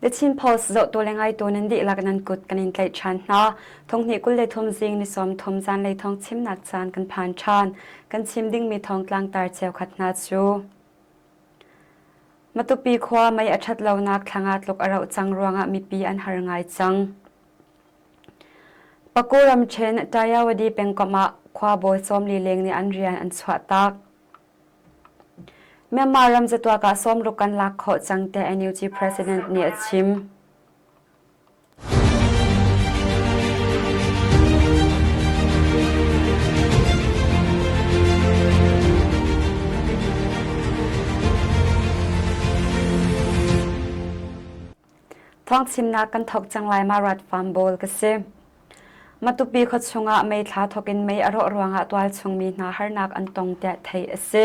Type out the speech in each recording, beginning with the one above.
The Chin Post zohtu le ngaitu nan dihlak nan kut kan in tlaih ṭhan hna. Thonghnih 23 zing ni 30 zanlei thawng chimnak caan kan phan ṭhan. Kan chim dingmi thawng tlangtar cheukhat hna cu Matupi khua mei a ṭhat lonak thla tluk a rauh cang ruangah mipi an har ngai cang. Paku ramṭhen Tayawadi pengkomh ah khuabawi 40 leng nih an rian an chuahtak. Myanmar ram zatuak ah sawmruk kan lak khawh cang tiah NUG President nih a chim. Thawngchimnak kan thawk cang lai ma rat farm bawl ka si. Matupi khuachung ah meithla thawk in mei a rawh ruangah tualchung mi hna harnak an tong tiah theih a si.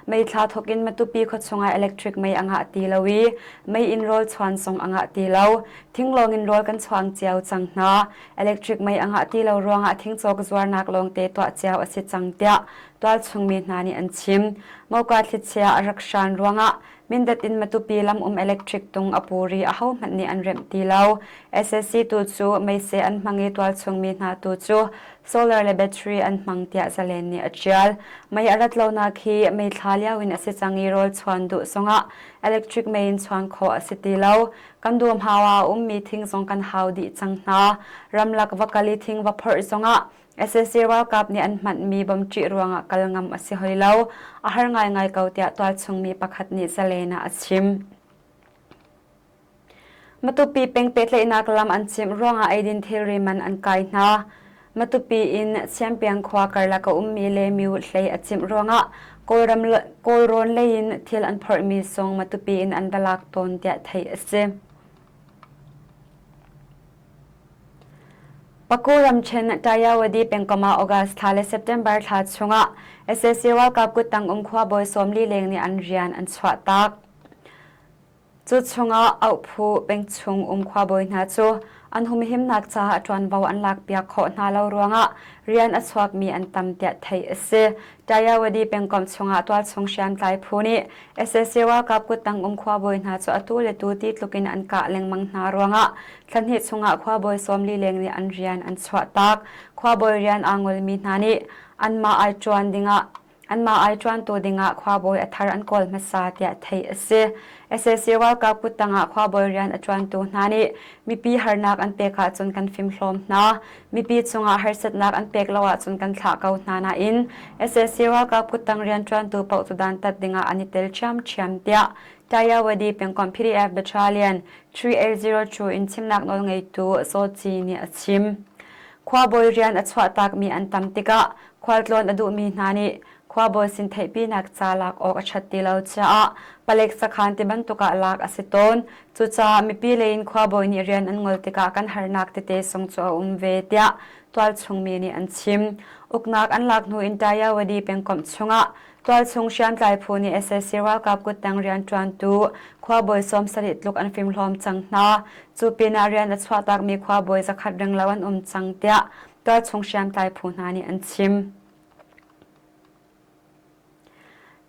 Meithla thawk in Matupi khuachung ah electric mei a ngah ti lo i mei in rawl chuan zong a ngah ti lo. Thinglawng in rawl kan chuang cio cang hna. Electric mei a ngah ti lo ruangah thingcawk zuarnak lawngte tuah cio a si cang tiah tualchung mi hna nih an chim. Moka thlichia a rak hran ruangah Mindat in Matupi lam um electric tung a pur i ahohmanh nih an remh ti lo. SSC tu cu meise an hmang i tualchung mi hna tu cu solar le battery an hmang tiah Zalen nih a ṭial. Mei a rat lonak hi meithla lio in a si cang i rawl chuan duh zongah electric mei in chuan khawh a si ti lo. Kan dumhau ah a ummi thing zong kan hau dih cang hna. Ramlak va kal i thing va phorh zongah Sac ralkap nih an hmanhmi bom ṭih ruangah kal ngam a si hoi lo. A har ngaingai ko tiah tualchung mi pakhat nih Zalen ah a chim. Matupi peng pehtlaihnak lam an chimh ruangah eidin thilri man an kai hna. Matupi in Siampiang khua karlak a ummi le Myu hlei a cimh ruangah Kawlram Kawlrawn lei in thil an phorhmi zong Matupi in an va lak tawn tiah theih a si. Paku ramṭhen Tayawadi pengkomh ah August thla le September thla chungah sac ralkap kuttang um khuabawi 40 leng nih an rian an chuahtak. Cu chungah auhphu pengchung um khuabawi hna cu an humhimnak caah ṭuanvo an lakpiak khawh hna lo ruangah rian a chuakmi an tam tiah theih a si. Tayawadi pengkomh chungah tualchung hriamtlai phu nih sac ralkap kuttang um khuabawi hna cu atu le tu ti tluk in an kah lengmang hna ruangah thlahnih chungah khuabawi 40 leng nih an rian an chuahtak. Khuabawi rian aa ngolmi hna nih anmah ai ṭuan dingah Anmah ai ṭuantu dingah khuabawi a thar an kawl hmasa tiah theih a si. Sac ralkap kuttang ah khuabawi rian a ṭuantu hna nih mipi harnak an pek ahcun kan fimhlawm hna. Mipi cungah harsatnak an pek lo ahcun kan thlah ko hna nain sac ralkap kuttang rianṭuantu paoh cu dantat dingah an i tel ṭhiamṭhiam tiah Tayawadi pengkomh PDF Battalion 3802 in chimnak nawlngeitu Zaw Ci nih a chim. Khuabawi rian a chuahtakmi an tam tikah Khualtlawn a duhmi hna nih khuabawi sin theihpinak ca lak awk a ṭhat ti lo caah palek sakhan ti bantuk ah lak a si tawn. Cucaah mipi lei in khuabawi nih rian an ngol tikah kan harnak tete sung cu a um ve tiah tualchung mi nih an chim. Uknak an lak hnu in Tayawadi pengkomh chungah tualchung hriamtlai phu nih sac ralkap kuttang rianṭuantu khuabawi 70 tluk an fimhlawm cang hna. Cu pinah rian a chuahtakmi khuabawi zakhat renglo an um cang tiah tualchung hriamtlai phu hna nih an chim.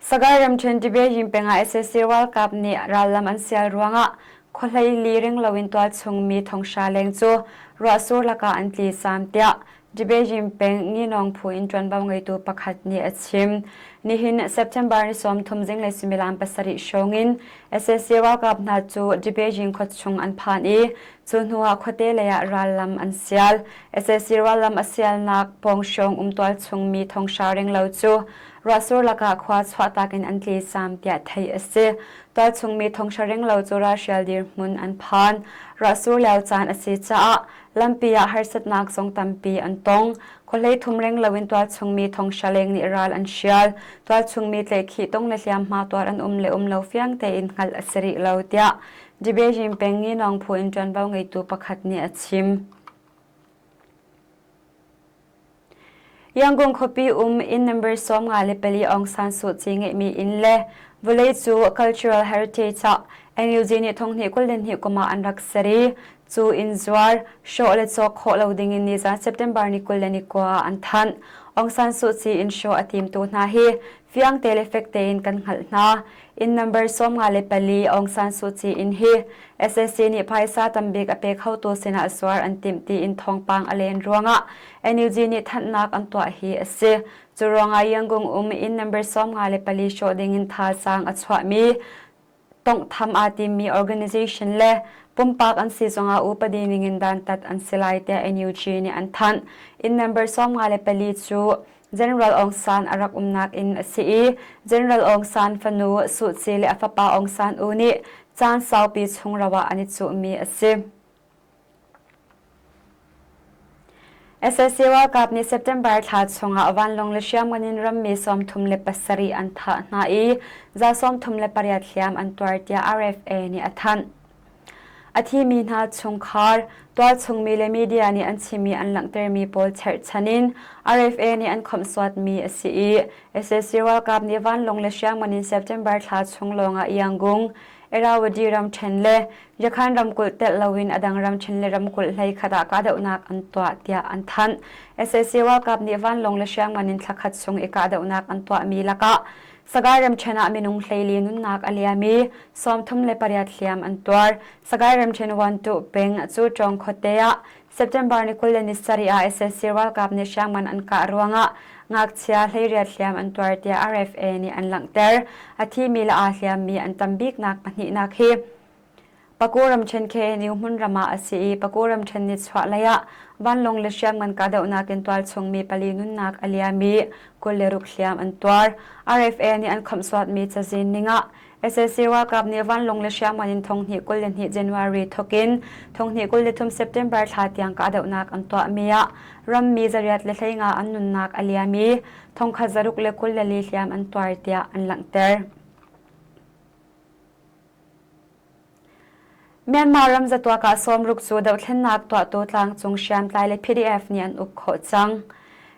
Sagaing ramṭhen Tibeyin peng ah sac ralkap nih rallam an sial ruangah khuahlei li ring loin tualchung mi thonghra leng cu ruahsur lakah an tli sam tiah Tibeyin peng Nginawng phu in ṭuanvo ngeitu pakhat nih a chim. Nihin September ni 30 zinglei suimilam 7 hrawng in sac ralkap hna cu Tibeyin khuachung an phan i Cu hnuah khuate lei ah rallam an sial. Sac rallam a sialnak pawng hrawng um tualchung mi thonghra ringlo cu ruahsur lakah khua chuahtak in an tli sam tiah theih a si. Tualchung mi thonghra ringlo cu ralhrial dirhmun an phan. Ruahsur lio caan a si caah lampi ah harsatnak zong tampi an tong. Khuahlei thum ringlo in tualchung mi thonghra leng nih ral an hrial. Tualchung mi tlaihkhih tong le hliamhma tuar an um le um lo fiang tein hngalh a si rih lo tiah Dibejin peng i Nawngphu in ṭuanvo ngeitu pakhat nih a chim. Yangon khuapi um inn number 54 Aung San Suu Kyi ngeihmi inn le vawlei cu cultural heritage ah NUG nih thonghnih 22 kum ah an rak ser i cu inn zuar, hrawh le cawk khawh lo dingin nizan September ni 29 ah an thanh. Aung San Suu Kyi inn hrawh a timtu hna hi fiang te le fek tein kan hngalh hna. Inn number 54 Aung San Suu Kyi inn hi SAC nih phaisa tambik a pe khotu sinah zuar an timh tiin thawngpang a len ruangah NUG nih thanhnak an tuah hi a si. Cu ruangah Yangon um inn number 54 hrawh dingin thazaang a chuahmi tonghtham aa timmi organization le pumpak an si zongah upadi ningin dantat an si lai tiah NUG nih an thanh. Inn member 54 cu General Aung San a rak umnak inn a si i General Aung San fanu Suh Ci le a fapa Aung San U nih caan saupi chung ro ah an i cuhmi a si. Sac ralkap nih September thla chungah vanlawng le hriamngan in rammi 37 an thah hna i 38 hliam an tuar tiah RFA nih a thanh. A thimi hna chungkhar, tualchungmi le media nih an chimmi an langhtermi pawl cherhchan in RFA nih an khawmhsuatmi a si i sac ralkap nih vanlawng le hriamngan in September thla chung lawngah Yangon, Irrawaddy ramṭhen le Yakhan ramkulh telh loin a dang ramṭhen le ramkulh hleikhat ah kahdohnak an tuah tiah an thanh. Sac ralkap nih vanlawng le hriamngan in thlakhat chung i kahdohnak an tuahmi lakah Sagaing ramṭhen ah minung 14 nunnak a liam i 38 hliam an tuar. Sagaing ramṭhen Wantuh peng Cuṭawng khuate ah September ni 27 ah sac ralkap nih hriamngan an kah ruangah ngakchia 18 hliam an tuar tiah RFA nih an langhter. A thimi le aa hliammi an tam biknak pahnihnak hi Paku ramṭhen KNU hmunram ah a si i Paku ramṭhen nichuah lei ah vanlawng le hriamngan kahdohnak in tualchung mi pali nunnak a liam i 26 hliam an tuar. RFA nih an khawmhsuatmi cazin ning ah sac ralkap nih vanlawng le hriamngan in 2022 January thawkin 2023 September thla tiang kahdohnak an tuahmi ah rammi 815 an nunnak a liam i 1624 hliam an tuar tiah an langhter. Myanmar ram zatuak ah sawmruk cu dohthlennak tuahtu tlangcung hriamtlai le PDF nih an uk khawh cang.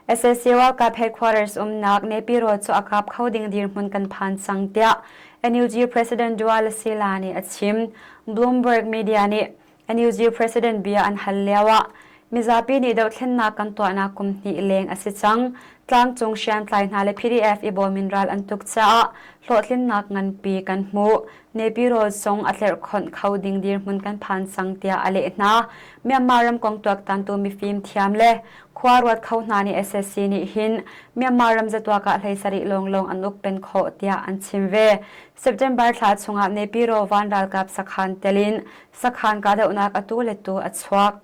Sac ralkap headquarters umnak Naypyidaw cu a kap kho ding dirhmun kan phan cang tiah NUG President Dua Lasila nih a chim. Bloomberg Media nih NUG President bia an hal lioah mizapi nih dohthlennak kan tuahnak kum hnih leng a si cang. Tlangcung hriamtlai hna le PDF i bawm in ral an tuk caah hlawhtlinnak nganpi kan hmu. Naypyidaw zong a tlerhkhonh kho ding dirhmun kan phan cang tiah a leh hna. Myanmar ram kong tuaktantu mifim thiam le khua ruat kho hna nih sac nih hin Myanmar ram zatuak ah 17 lawnglawng an uk pen khawh tiah an chim ve. September thla chungah Naypyidaw van ralkap sakhan telin sakhan kahdohnak atu le tu a chuak.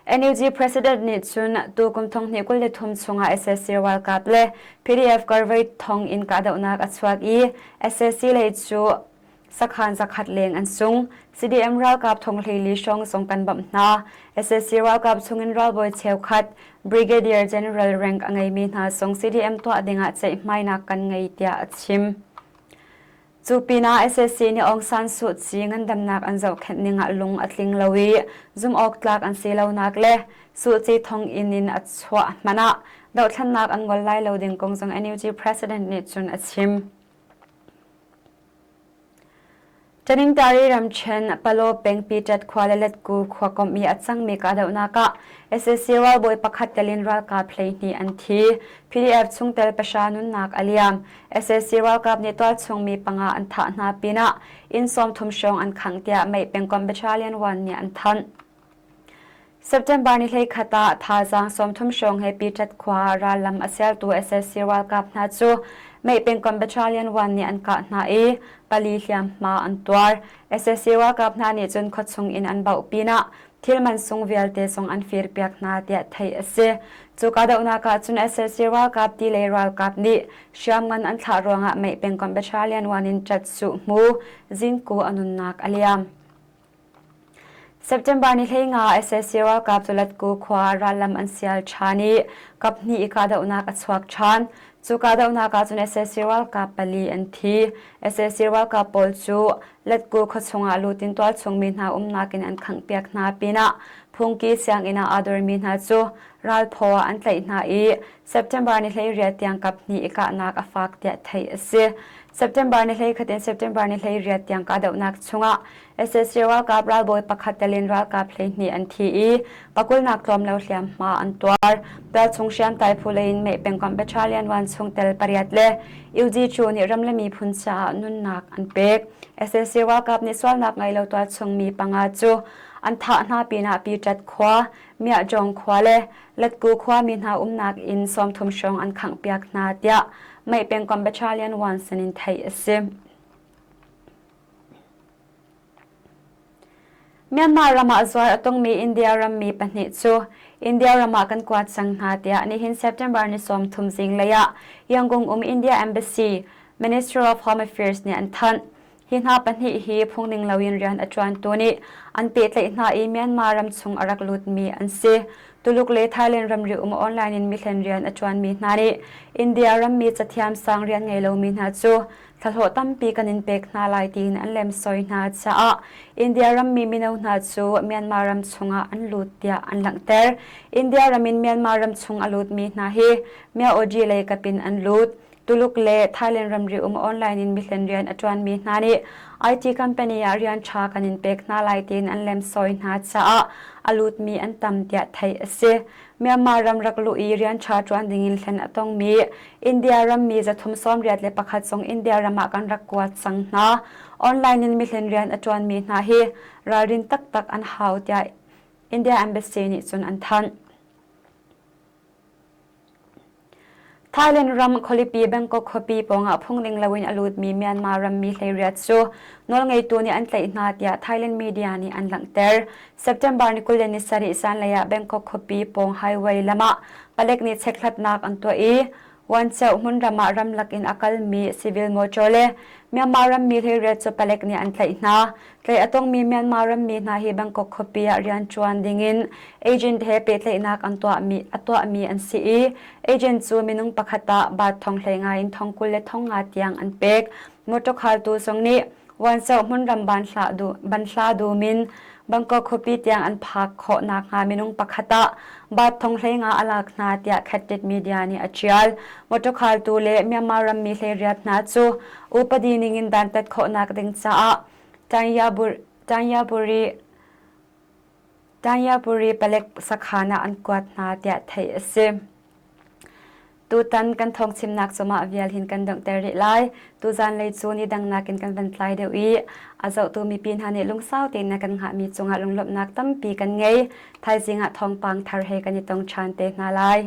NUG President nih cun tu kum 2023 chungah sac ralkap le PDF karvei thong in kahdohnak a chuak i sac lei cu sakhan zakhat leng an sung. CDM ralkap thong 14 hrawng zong kan bawmh hna. Sac ralkap chungin ralbawi cheukhat Brigadier General rank a ngeimi hna zong CDM tuah dingah ceihmainak kan ngei tiah a chim. Cu pinah sac nih Aung San Suu Kyi ngandamnak an zohkhenh ning ah lung a tling lo i zumhawktlak an si lonak le Suu Kyi thonginn in a chuah hmanh ah dohthlennak an ngol lai lo ding kong zong NUG President nih cun a chim. Taningtari ramṭhen Palo peng Pitat khua le Letku khua komh i a cangmi kahdohnak ah sac ralbawi pakhat tel in ralkap 12 an thi. PDF chungtel pahra nunnak a liam. Sac ralkap nih tualchung mi panga an thah hna pinah inn 30 hrawng an khangh tiah Mei pengkomh Battalion 1 nih an thanh. September ni 11 ah thazaang 30 hrawng he Pitat khua rallam a sialtu sac ralkap hna cu Mei pengkomh Battalion 1 nih an kah hna i pali hliamhma an tuar. Sac ralkap hna nih cun khuachung in an bauh pinah thil mansung vialte zong an firpiak hna tiah theih a si. Cu kahdohnak ah cun sac ralkap ti lei ralkap nih hriamngan an thlah ruangah Mei pengkomh Battalion 1 in ṭat suh hmu Zingku a nunnak a liam. September ni 15 sac ralkap cu Latku khua rallam an sial ṭhan i kaphnih i kahdohnak a chuak ṭhan. Cu kahdohnak ah cun sac ralkap pali an thi. Sac ralkap pawl cu Latku khuachung ah lut in tualchung mi hna umnak in an khanghpiak hna pinah phungki sianginn ah aa dormi hna cu ralphaw ah an tlaih hna i September ni 18 tiang kaphnih i kahnak a fak tiah theih a si. September ni 11 in September ni 18 tiang kahdohnak chungah sac ralkap ralbawi pakhat tel in ralkap 12 an thi i pakulnak tlawm lo hliamhma an tuar. Tualchung hriamtlai phu lei in Meh pengkomh Battalion 1 chungtel pariat le UG Chu nih ram le miphun caah nunnak an pek. Sac ralkap nih sualnak ngei lo tualchung mi panga cu an thah hna pinah Piṭat khua, Miahjong khua le Letku khuami hna umnak inn 30 hrawng an khanghpiak hna tiah Meh pengkomh Battalion 1 sinin theih a si. Myanmar ram ah zuar a tongmi India rammi pahnih cu India ram ah kan kuat cang hna tiah nihin September ni 30 zinglei ah Yangon um India Embassy, Ministry of Home Affairs nih an thanh. Hi hna pahnih hi phungning loin rian a ṭuantu nih an pehtlaih hna i Myanmar ram chung a rak lutmi an si. Tuluk le Thailand ramri um online in mihlen rian a ṭuanmi hna nih India rammi cathiam sang rian ngei lomi hna cu thlahlawh tampi kan in pek hna lai tiin an lemsoi hna caah India rammi mino hna cu Myanmar ram chungah an lut tiah an langhter. India ram in Myanmar ram chung a lutmi hna hi Myaoji lei kap in an lut. Tuluk le Thailand ramri um online in mihlen rian a ṭuanmi hna nih IT company ah rian ṭha kan in pek hna lai tiin an lemsoi hna caah a lutmi an tam tiah theih a si. Myanmar ram rak luh i rian ṭha ṭuan dingin hlen a tongmi India rammi 381 zong India ram ah kan rak kuat cang hna. Online in mihlen rian a ṭuanmi hna hi ralrin taktak an hau tiah India Embassy nih cun an thanh. Thailand ram khualipi Bangkok khuapi pawngah phungning loin a lutmi Myanmar rammi 18 cu nawlngeitu nih an tlaih hna tiah Thailand media nih an langhter. September ni 27 zanlei ah Bangkok khuapi pawng highway lam ah palek nih chekhlatnak an tuah i Wancheu hmunram ah ramlak in a kalmi civil motor le Myanmar rammi 18 cu palek nih an tlaih hna. Tlaih a tongmi Myanmar rammi hna hi Bangkok khuapi ah rianṭuan dingin agent he pehtlaihnak an tuahmi a tuahmi an si i agent cu minung pakhat ah baht thong 15 in thong 25 tiang an pek. Motor khaltu zong nih Wanso hmunram banhla dum in Bangkok khuapi tiang an phak khawh nakhnga minung pakhat ah baht thong 15 a lak hna tiah Khatit Media nih a ṭial. Motor khaltu le Myanmar rammi 18 hna cu upadi ningin dantat khawhnak ding caah Tanyaburi palek sakhan ah an kuat hna tiah theih a si. Tutan kan thawngchimnak cu mah vial hin kan donghter rih lai. Tuzan lei cu ni dang nakin kan van tlai deuh i a zohtu mipi hna nih lungsau tein na kan hngahmi cungah lunglawmhnak tampi kan ngei. Thaizing ah thawngpang thar he kan i tong ṭhan te hna lai.